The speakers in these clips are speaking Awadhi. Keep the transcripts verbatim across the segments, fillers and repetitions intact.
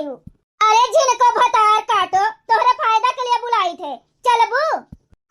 अरे झिनको भतार काटो, तोहरे फायदा के लिए बुलाई थे, चलबू?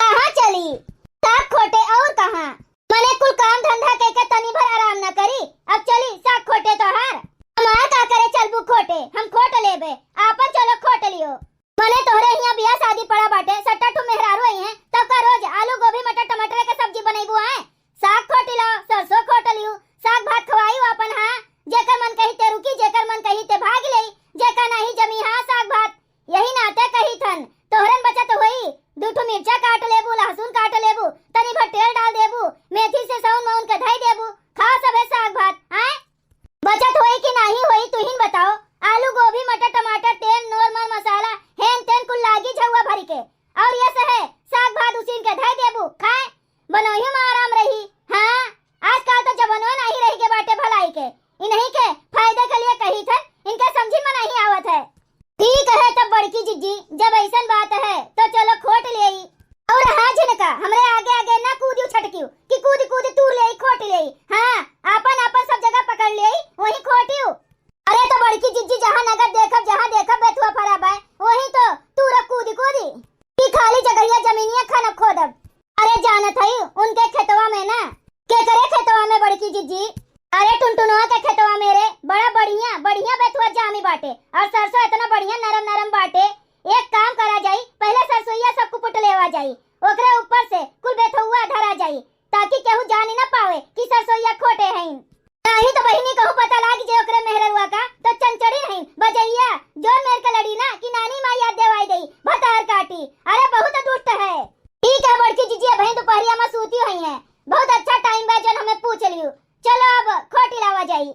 कहाँ चली? साग खोटे और कहाँ? मने कुल काम धंधा कइके तनी भर आराम न करी, अब चली साग खोटे तोहार। हमार का करे चलबू खोटे, हम खोट लेबे, आपन चलो खोट लियो। मने तोहरे हियाँ बियाह शादी पड़ा बाटे, सट्टा ठू मेहरारू आई हैं, तब का रोज आलू, गोभी, मटर, टमाटर के सब्जी बनैबू आए? साग खोट लाओ, सरसों खोट लियो, साग भात खवाई आपन, हाँ। जेकर मन कही ते रुकी, जेकर मन कही ते भाग लेई, जेका नाही जमी, हाँ, साग भात। यही नाते कही थन, तोहरन बचत होई, दू ठू मिर्चा काट लेबू, लहसुन काट लेबू, तनी भर तेल डाल देबू, मेथी से सौन मौन के धई देबू, खाओ सभे साग भात, आए? बचत होई कि नाही होई, तुहिन बताओ। आलू, गोभी, मटर, टमाटर, तेल, नोर, मर, मसाला, हेन तेन कुल लागी झउआ भरी के। और ये सहे, साग भात उसीन के धई देबू, खाए, बनौही में आराम रही। हाँ, आजकल तो जवनो नाही रही के बाटे भलाई के। इन्हीं के फायदे के लिए कही थन, इनके समझी में नहीं आवत है। ठीक है तब बड़की जिज्जी, जब ऐसन बात है तो चलो खोट लेई। और हाँ झिनका, हमरे आगे आगे ना कूदियो छटकियो कि कूद कूद तूर लेई, खोट लेई। हाँ, आपन आपन सब जगह पकड़ लेई, वहीं खोटियो। अरे तो बड़की जिज्जी, जहाँ नगद देखब, जहाँ देखब बेथुआ फरा बाय, वहीं तो तूरब कूदी कूदी। कि खाली जगहिया जमीनिया खाना खोदब। अरे जानत हई उनके खेतवा में ना। केकरे खेतवा में बड़की जिज्जी? अरे टुनटुनवा के खेतवा में रे, बड़ा बढ़िया बढ़िया बेथुआ जामी बाटे, और सरसों इतना बढ़िया नरम नरम बाटे। एक काम करा जाई, पहले सरसोईया सब कुपुट लेवा जाई, ओकरे ऊपर से कुल बेथुआ धरा जाई, ताकि केहू जानी ना पावे कि सरसोईया खोटे हईन। नाही तो बहिनी कहूँ पता लाग जे ओकरे मेहररुआ का, तो चंचड़ी नहीं, बजैया, जोर मेर के लड़ी ना कि नानी माँ याद देवाई देई, भतार काटी। अरे बहुत दुष्ट है। ठीक है बड़की जिज्जी, अबहीं दुपहरिया में सूती हुई हैं, बहुत अच्छा टाइम बा जौन हमें पूछ लियो। चलो अब खोटी लावा जाई।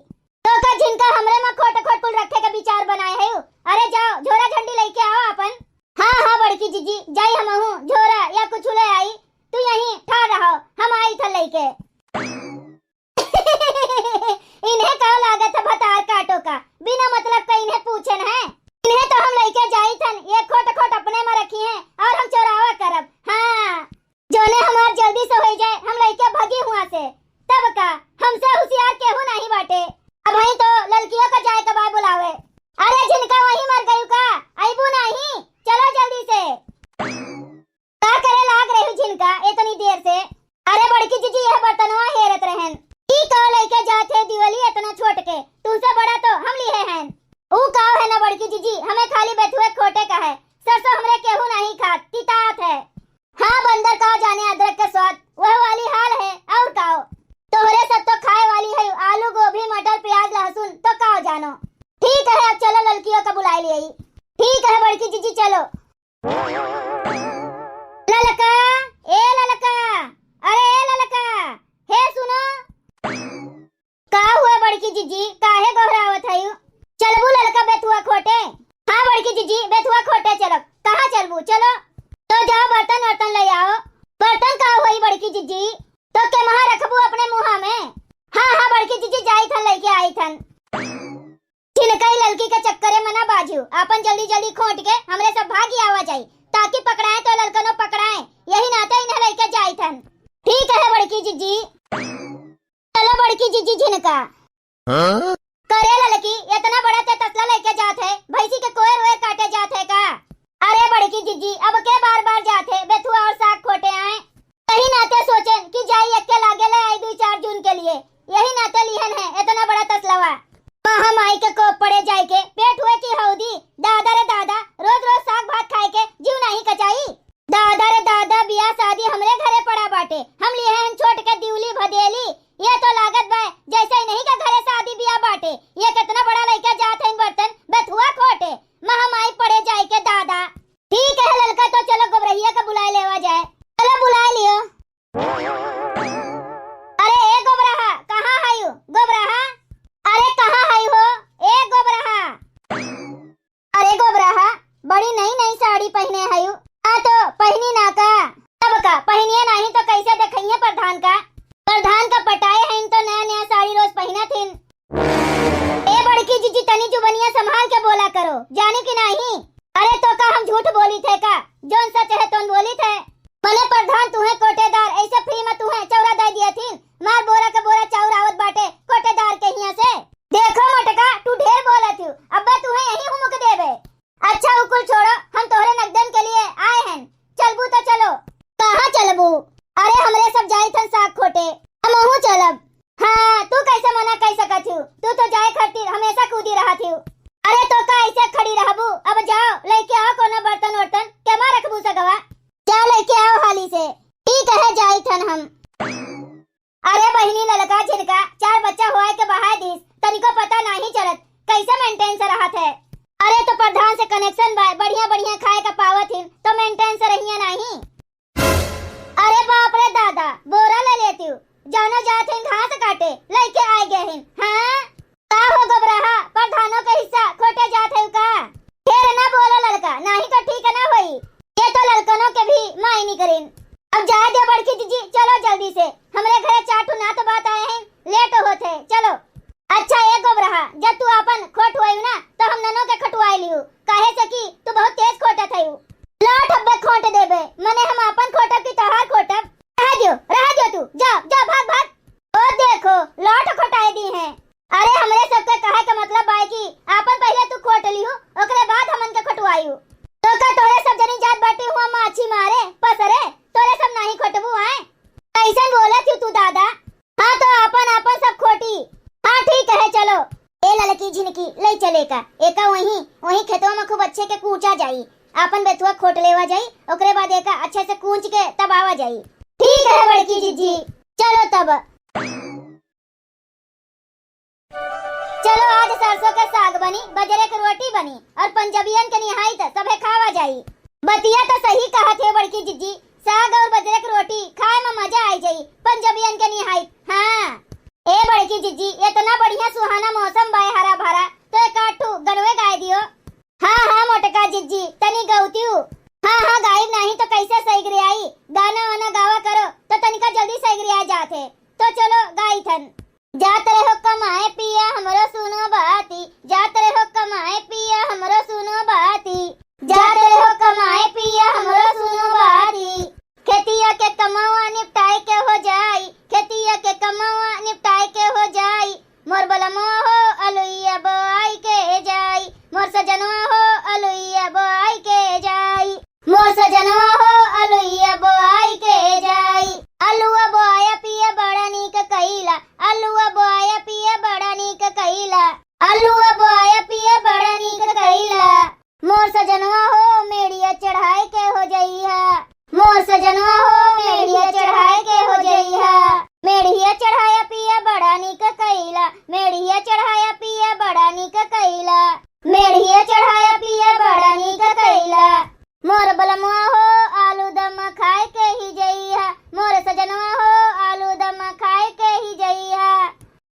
तो का झिनका हमरे में खोट खोट कुल रखे के विचार बनाए है? अरे जाओ झोरा झंडी लेके आओ अपन। हाँ हाँ बड़की जिज्जी, जाई हमहू झोरा या कुछ ले आई, तू यहीं ठाड़ रहो, हम आई था लेके। इन्हें का लागत है भतार काटो का, बिना मतलब का इन्हें पूछन है। इन्हें तो हम लइके जाई थन, ये खोट खोट अपने में रखी हैं और हम चोरावा करब। हाँ, जोने हमार जल्दी से होई जाए, हम लइके भगी हुआ से। तब का, हमसे होशियार केहू नहीं बाटे। अबहीं तो ललकियो का जाए के बा बुलावे। अरे झिनका वहीं मर गयू का, अइबू नहीं, चलो जल्दी से। का करे लाग रही झिनका इतनी देर से? अरे बड़की जिज्जी यह बर्तनवा हेरत रहन। ई का लइके जात है दिवाली इतना छोट के? तुमसे बड़ा तो हम लिहे हैं। ऊ का है ना बड़की जिज्जी, हमें खाली बेथुए खोटे का है। सरसों हमरे केहू नहीं खात, तितात है। हाँ बंदर का जाने अदरक के स्वाद, वह वाली हाल है और का। तोहरे सब तो खाए वाली है, आलू, गोभी, मटर, प्याज, लहसुन, तो का जानो। ठीक है अब चलो ललकियों का बुलाए लिए। ठीक है बड़की जिज्जी चलो। ललका, ए ललका, अरे ए ललका, हे सुनो। का हुआ बड़की जिज्जी, काहे गोहरावत हयू? चलबू ललका बेथुआ खोटे? हाँ बड़की जिज्जी, बेथुआ खोटे चलब। कहाँ चलबू? चलो। तो जाओ बर्तन वर्तन ले आओ। बर्तन का हुई बड़की जिज्जी? तो के महा रखबू अपने मुहा में? हाँ हाँ बड़की जिज्जी, जाई थन लइके आई थन। झिनका ई ललकी के चक्करे में ना बाझू, आपन जल्दी जल्दी खोट के हमरे सब भागी आवा जाई, ताकि पकड़ाए तो ललकनो पकड़ाए, यही नाते इन्हें लइके जाई थन। ठीक है बड़की जिज्जी। चलो बड़की जिज्जी झिनका। हाँ? करे ललकी, इतना बड़ा ते तसला लइके जात है, भैंसी के कोयर ओयर काटे जात है का? अरे बड़की जिज्जी, अब के बार बार जात है, बेथुआ और साग खोटे आए। यही नाते सोचेन कि जाई एक्के लागे ले आई दुई चार जून के लिए, यही नाते लिहन है इतना बड़ा तसलवा। महामाई के कोप पड़े जाए के, पेट हुए की हौदी, दादा रे दादा, रोज रोज साग भात खाए के जीव नहीं कचाई। दादा रे दादा, बियाह शादी हमरे घरे पड़ा बाटे, हम लिहे हन छोट के दिवली भदेली। ये तो लागत बा जैसे इन्हीं के घरे शादी बियाह बाटे। ये कितना बड़ा लइका जात है बर्तन बेथुआ खोटे, महामाई पड़े जाए के दादा। ठीक है ललका, तो चलो गोबरहिया के बुलाए लेवा जाए। चलो बुलाए लियो। अरे ए गोबरहा, कहाँ हयू गोबरहा? अरे कहाँ हयू हो ए गोबरहा? अरे गोबरहा, बड़ी नई नई साड़ी पहिने हयू, आ तो पहिनी ना का? तब का पहिनिए नाही तो कैसे देखइए प्रधान का? प्रधान का पटाए हईन तो नया नया साड़ी रोज पहिनत हिन। ए बड़की जिज्जी, तनी जुबनिया संभाल के बोला करो, जानी कि नाही? अरे तो का हम झूठ बोली थे का? जौन सच है तौन बोली थे। मने प्रधान तुहे कोटेदार ऐसे फ्री में तुहे चौरा दे दिया थी, मार बोरा के बोरा चाउर आवत बाटे कोटेदार के हिया से। देखो मोटका, तू ढेर बोलत हूँ, अब्बे तुहे यही हुमुक दे। रहत हिउ, तू तो जाए खातिर हमेसा कूदी रहत हिउ। अरे तो का ऐसे खड़ी रहबू? अब जाओ, लइके आओ कोनो बर्तन वर्तन, केमा रखबू सगवा? जा लइके आओ हाली से। ठीक है, जाइत हन हम। अरे बहिनी, ललका झिनका चार बच्चा होए के बहाय दिस, तनिको पता नाहीं चलत, कैसे maintain से रहत है। अरे तो प्रधान से connection बा, बढ़िया बढ़िया खाए का पावत हिन, तो maintain से रहिए नाहीं। अरे बाप रे दादा, बोरा ले लेतिउ, जानो जात हिन घास काटे, लइके आए गए हिन। हाँ? का हो गोबराहा, प्रधानों के हिस्सा खोटे जात है का? ढेर ना बोलो ललका, नाहीं तो ठीक ना होई। ये तो ललकनों के भी मायनी करिन। अब जाए दे बड़की जिज्जी, चलो जल्दी से, हमरे घरे चार ठो नात बात आए हैं, late होत है, चलो। अच्छा ए गोबराहा, जब तू आपन खोट होई ना, तो हम ननो के खटवाई लिहू, काहे से कि तू बहुत तेज खोटत है। लाठ अब्बे खोट देबे, मने हम आपन खोटब कि तोहार खोटब? रह दियो, रह दियो तू, जा, जा, भाग, भाग। ओ देखो, लाठ खोटाए दी हैं। अरे, हमरे सबके कहे के मतलब बा कि आपन पहिले तू खोट लिहू, ओकरे बाद हमन के खोटवायू। तो का तोरे सब जनी जात बाटी हुआ माछी मारे, पसरे, तोरे सब नाहीं खोटबू आए? कैसन बोलत हिउ तू दादा? हाँ, तो आपन, आपन सब खोटी। हाँ, ठीक है, चलो। ए ललकी झिनकी, ले चले का। एका वहीं, वहीं खेतवा में खूब अच्छे के कूचा जाई। आपन बेथुआ खोट लेवा जाई, ओकरे बाद एका अच्छे से कूच के तब आवा जाई। ठीक है बड़की जिज्जी, चलो तब। चलो आज सरसों के साग बनी, बजरे के रोटी बनी और पंजाबियन के निहाई त सभे खावा जाई। बतिया तो सही कहत है बड़की जिज्जी, साग और बजरे के रोटी खाए में मजा आई जाई, पंजाबियन के निहाई। हाँ। ए बड़की जिज्जी, इतना बढ़िया सुहाना मौसम बाय हरा भरा, तो एक आध ठू गनवे गाय दियो। हाँ, हाँ, मोटका जिज्जी, तनी गौतियू। हाँ, हाँ, गाइब नाहीं तो कैसे सैगरियाई? गाना वाना गावा करो, तो तनिका जल्दी सैगरिया जात है। तो चलो, गाई थन। जात रहो कमाए पिया हमरो सुनो बाती, जात रहो कमाए पिया हमरो सुनो बाती, जात रहो कमाए पिया हमरो सुनो बाती। खेतिया के कमवा निपटाए के हो जाई, खेतिया के कमवा निपटाए के हो जाई। मोर बलमवा हो अलुइया बोआई के जाई, मोर सजनवा हो अलुइया बोआई के जाई, मोर सजनवा हो अलुइया बोआई के जाई। अलुआ बोआया पिया बड़ा नीक कइला, अलुआ बोआया पिया बड़ा नीक कइला, अलुआ बोआया पिया बड़ा नीक कइला। मोर सजनवा हो मेड़िया चढ़ाए के हो जइहा, मोर सजनवा हो मेड़िया चढ़ाए के हो जइहा। मेड़िया चढ़ाया पिया बड़ा नीक कइला, मेड़िया चढ़ाया पिया बड़ा नीक कइला, मेड़िया चढ़ाया पिया बड़ा नीक कइला। मोर बलमवा हो आलू दम खाए के ही जइहा, मोर सजनवा हो आलू दम खाए के ही जइहा,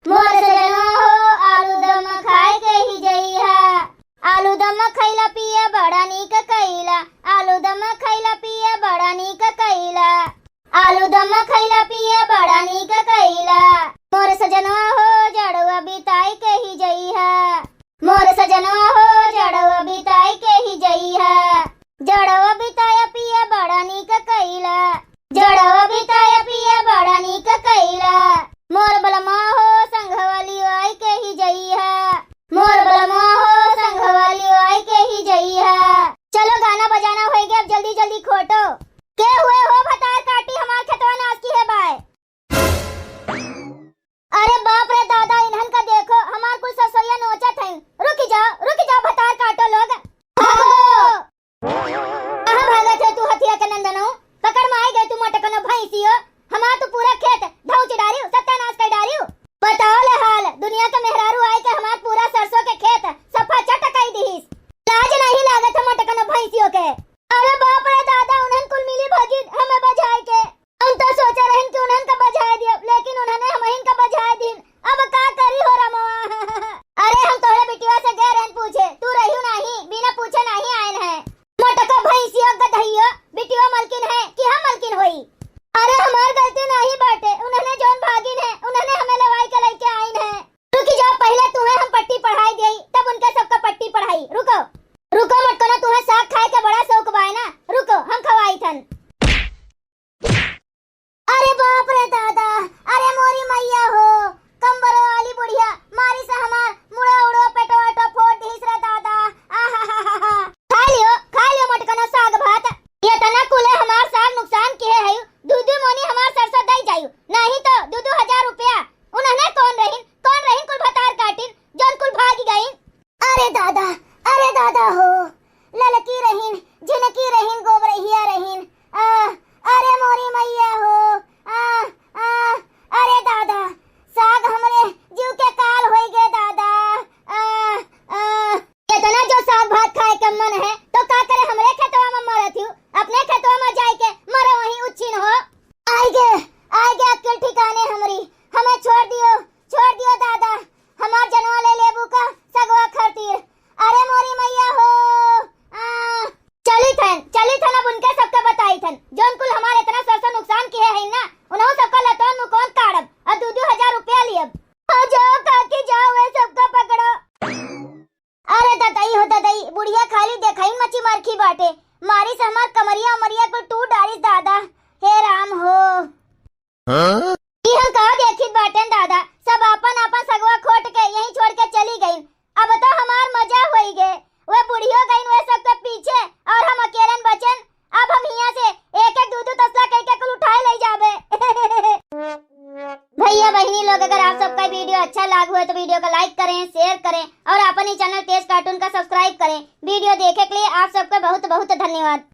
मोर सजनवा हो आलू दम खाए के ही जइहा। आलू दम खइला पिया बड़ा नीक कइला, आलू दम खइला पिया बड़ा नीक कइला, आलू दम खइला पिया बड़ा नीक कइला। मोर सजनवा हो जड़वा बिताई के ही जइहा, मोर सजनवा हो जड़वा बिताई के ही जइहा। जड़वा बिताया पिया बड़ा नीक कइला, जड़वा बिताया पिया बड़ा नीक कइला। मोर बलमा हो संघवा लिवाई के ही जइहा, मोर बलमा हो संघवा लिवाई के ही जइहा। चलो गाना बजाना होइगे, अब जल्दी जल्दी खोटो। के हुए हो भतार काटी हमार खेतवा नास की है बाय। अरे बाप रे दादा, इन्हन का देखो, हमार कुल ससुरिया नोचत हैं। रुक जाओ, रुक जाओ, भतार काटो लोग। भागो। कहाँ भागत है तू हथिया के नंदनो? पकड़ में आई गए तू मोटकनो भैंसियो। हमार तू पूरा खेत धौंच डारियो, सत्यानाश कर डारियो। बताओ ले हाल, दुनिया के मेहरारू आए के हमार पूरा सरसों के खेत सफा चट कई दिहिस। लाज नहीं लागत है मोटकनो भैंसियो के। अरे बाप रे दादा, उन्हन कुल मिली भगिन हमें बजाए के। हम तो सोचे रहन कि उन्हन का बजाए दियो, लेकिन उन्हने हमहिन का बजाए दिन। अब का करी हो रमवा? अरे हम तोहरे बिटिया से गए रहन पूछे, तू रहियो नाही, बिना पूछे नाही आयन है। मोटको भैंसियो गधइयो, बिटियो मलकिन है कि हम मलकिन होई? अरे हमार गलती नाही बाटे, उन्हने जौन भागिन है, उन्हने हमें लवाई के लइके आइन है। रुकी जाओ, पहिले तुहे हम पट्टी पढ़ाई देई, तब उनके सबका पट्टी पढ़ाई। रुको, रुको मोटकनो, तुहे साग खाए के बड़ा शौक बाय ना, रुको हम खवाई थन। अरे बाप रे दादा, अरे मोरी मैया हो, कमबरो वाली बुढ़िया मारी से हमार मुड़ो उड़ो पेटो वेटो फोड़ दिहिस रे दादा। आहाहाहा। खा लियो, खा लियो मोटकनो साग भात। ये तना कुले हमार साग नुकसान किहे है, दू दू मोनी हमार सरसों दई जायु, नहीं तो दू दू हजार रुपया। उन्हने कौन रहिन, कौन रहिन कुल भतार ई हम का देखित बाटेन दादा, सब आपन आपन सगवा खोट के यहीं छोड़ के चली गईन। अब तो हमार मजा होई गे। वे बुढ़ियो गईन वे सबके पीछे और हम अकेलन बचेन। अब हम हियां से एक एक दू दू तसला कई के कुल उठाए ले जाबे। भैया बहिनी लोग, अगर आप सबका वीडियो अच्छा लाग हुए तो वीडियो का लाइक करें, शेयर करें और अपन ही चैनल तेज कार्टून का सब्सक्राइब करें। वीडियो देखे के लिए आप सबका बहुत बहुत धन्यवाद।